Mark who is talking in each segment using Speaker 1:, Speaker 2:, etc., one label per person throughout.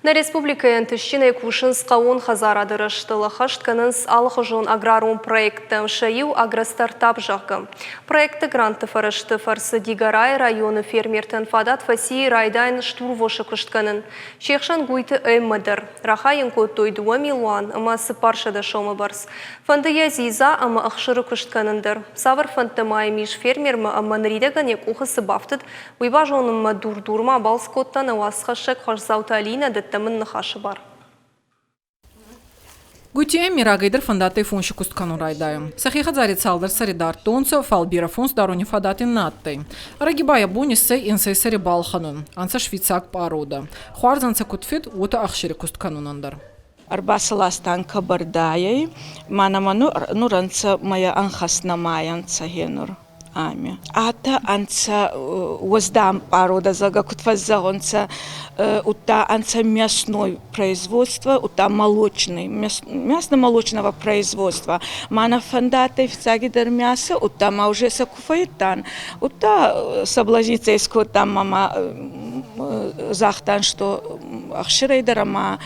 Speaker 1: Нӕ республикӕйы ӕнтыстджынӕй кусынц хъӕууон хӕдзарады рӕзтыл, ӕххӕст кӕнынц алыхуызон аграрон проекттӕ, сӕ иу Агростартап, зӕгъгӕ. Проекты грантты фӕрӕзты фӕрцы Дигорайы районы фермертӕн фадат фӕци райдайын стурвосы куыст кӕнын. Се хсӕн Гуйты Эммӕ дӕр. Рахайын кодтой 2 милуан ӕмӕ 400 сомы бӕрц. Фӕнды йӕ дзидза ӕмӕ ӕхсыры куыст кӕнын дӕр. Цавӕр фӕндтӕ ма йӕм ис фермермӕ ӕмӕ ныридӕгӕн йӕ къухы цы бафтыд, уый базонынмӕ Дур-Дурмӕ абалц кодта нӕ уацхӕссӕг Хуасдзауты Алинӕ, дӕттӕм ын ныхасы бар.
Speaker 2: Гуйти Эмми рагӕй дӕр фӕндадтӕй фонси куст кӕнун райдайун. Сӕхе хӕдзари цалдӕр сӕри дардтонцӕ, фал берӕ фонс даруни фадат ин нӕ адтӕй. Ӕрӕги ба ӕ бон иссӕй инсӕй сӕри балхӕнун. Ӕнцӕ швейцаг пъародӕ. Хуарз ӕнцӕ куд фид, уотӕ ӕхсири куст кӕнунӕн дӕр.
Speaker 3: Ӕрбацӕластан Кабардайӕй, ма нӕмӕ нур ӕнцӕ мӕйӕ ӕнхӕст нӕмайӕнцӕ гьенур ами. Атӕ ӕнцӕ уӕздан пъародӕ, зӕгъгӕ, куд фӕззӕгъунцӕ, удта ӕнцӕ мясной производство, удта молочный, мясно-молочного производства. Ма нӕ фӕндадтӕй фиццагидӕр мясо, удта ма уже сӕ ку фӕййидтан, удта соблазниться искодтан ма ма загътан, что ӕхсирӕй дӕр ӕма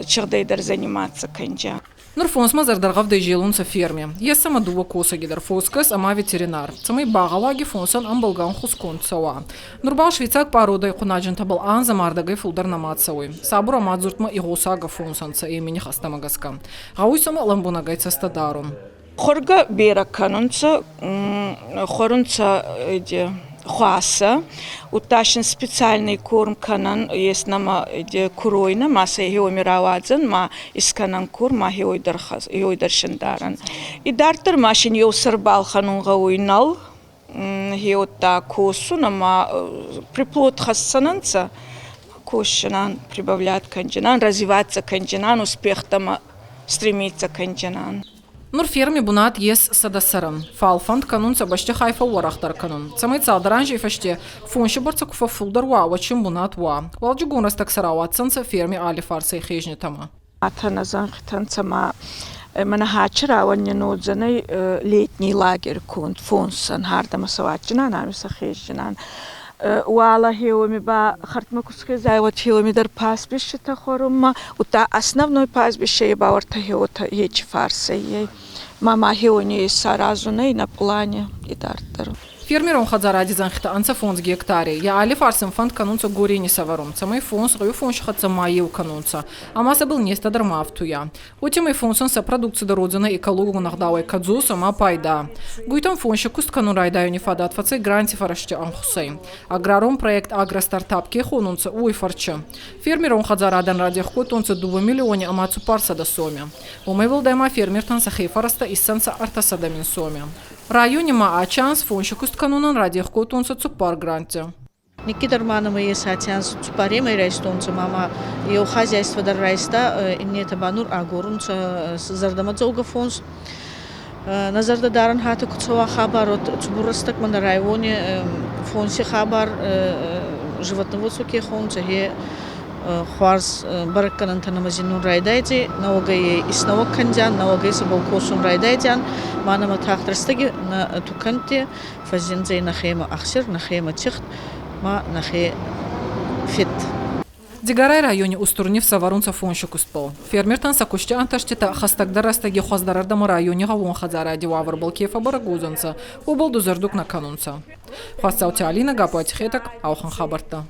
Speaker 3: чыгъдӕй дӕр заниматься кӕнджа.
Speaker 2: Нур фонсмӕ зӕрдӕргъӕвдӕй зелунцӕ ферми. Ес сӕмӕ дууӕ косӕги дӕр фосгӕс ӕма ветеринар, цӕмӕй багъӕуаги фонсӕн ӕмбӕлгӕ ӕнхус конд цӕуа. Нур бал швейцаг пъародӕй хъунаджинтӕбӕл анз ӕма ӕрдӕгӕй фулдӕр нӕма цӕуй. Сабур ӕма дзурдмӕ игъосагӕ фонс ӕнцӕ Эмини хӕстӕмӕ гӕсгӕ. Гъӕуй сӕмӕ лӕмбунӕгӕй цӕстӕ дарун.
Speaker 3: Хуӕргӕ берӕ кӕнунцӕ, хуӕрунцӕ хуасӕ, удта син специальный корм кӕнӕн, ес нӕмӕ куройнӕ, ма сӕ хеуоми рауадзӕн, ма искӕнӕн корм, ма хеуой дӕр син дарӕн. Идарддӕр ма син еу сӕр балхӕнун гъӕуй нӕл, хеуӕттӕ косун ӕма приплод хӕссӕнӕнцӕ, косунӕн, прибавлять кӕнджынӕн, развиваться кӕнджынӕн, успехтӕмӕ стремиться кӕнджынӕн.
Speaker 2: Нур ферми бунат ес 100 сӕрӕн, фал фӕнд кӕнунцӕ бӕстихай фӕууӕрӕхдӕр кӕнун, цӕмӕй цалдӕр анзей фӕсте фонси бӕрцӕ ку фӕффулдӕр уа, уӕд син бунат уа. Уалдзигон рӕстӕг сӕ рауадздзӕнцӕ ферми аллифарсӕй хезнитӕмӕ.
Speaker 3: Атӕ нӕ зӕнхитӕ нцӕ ма мӕнӕ хачи рауӕн не нодзӕнӕй летний лагерь конд фонсӕн хӕрдӕмӕ сӕ уадздзинан, ами сӕ хездзинан. Уӕлӕ хеуоми ба хӕрдмӕ ку схезай, уӕд хеуоми дӕр пастбищетӕ хуӕрунмӕ, удта основной пастбище ба уӕртӕ хеуотӕ ечи фарсӕй ӕй. Ма ма хеуони исаразунӕй на плане идарддӕр.
Speaker 2: Фермерон хӕдзаради зӕнхитӕ ӕнцӕ 5 гектари. Е аллифарс ин фӕнд кӕнунцӕ горен исӕвӕрун, цӕмӕй фонс гъеуи фонси хӕццӕ ма еу кӕнонцӕ ӕма сӕбӕл незтӕ дӕр ма ӕфтуйа. Уотемӕй фонсӕн сӕ продукци дӕр уодзӕнӕй экологон ӕгъдауӕй кӕдзос ӕма пайда. Гуйтӕн фонси куст кӕнун райдайуни фадат фӕцӕй гранти фӕрӕзти ӕнхусӕй. Аграрон проект «Агростартап» ке хонунцӕ, уой фӕрчи. Фермерон хӕдзарадӕн радех кодтонцӕ 2 миллиони ӕма 400 соми. Уомӕй уӕлдай ма фермертӕн сӕхе фӕрӕзтӕ иссӕнцӕ 300 000 соми. Райони ма аци анз фонси куст кӕнунӕн радех кодтонцӕ цуппар грантти.
Speaker 4: Никкидӕр ма нӕмӕ ес аци анз цуппаремӕй райстонцӕ ма ма еу хозяйство дӕр райста, иннетӕ ба нур агорунцӕ зӕрдӕмӕдзӕугӕ фонс. Нӕ зӕрдӕ дарӕн хатӕ ку цӕуа хабар, уӕд цубур рӕстӕгмӕ нӕ райони фонси хабар животноводство ке хонунцӕ, е хуарз бӕрӕггӕнӕнтӕ нӕмӕ зиннун райдайдзӕй, нӕуӕгӕй иснӕуӕг кӕндзиан, нӕуӕгӕй сӕбӕл косун райдайдзиан, ма нӕмӕ тагъд рӕстӕги нӕ тукӕнтти фӕззиндзӕй нӕхемӕ ӕхсир, нӕхемӕ цихт ма нӕхе фид.
Speaker 2: Дигорай райони устур нифс ӕвӕрунцӕ фонси кустбӕл. Фермертӕн сӕ кусти ӕнтӕститӕ хӕстӕгдӕр рӕстӕги хуӕздӕрӕрдӕмӕ райони гъӕууон хӕдзаради уавӕрбӕл ке фӕббӕрӕг уодзӕнцӕ, уобӕл дузӕрдуг нӕ кӕнунцӕ. Хуасдзаути Алинӕ, Гаппуати Хетӕг, ауӕхӕн хабӕрттӕ.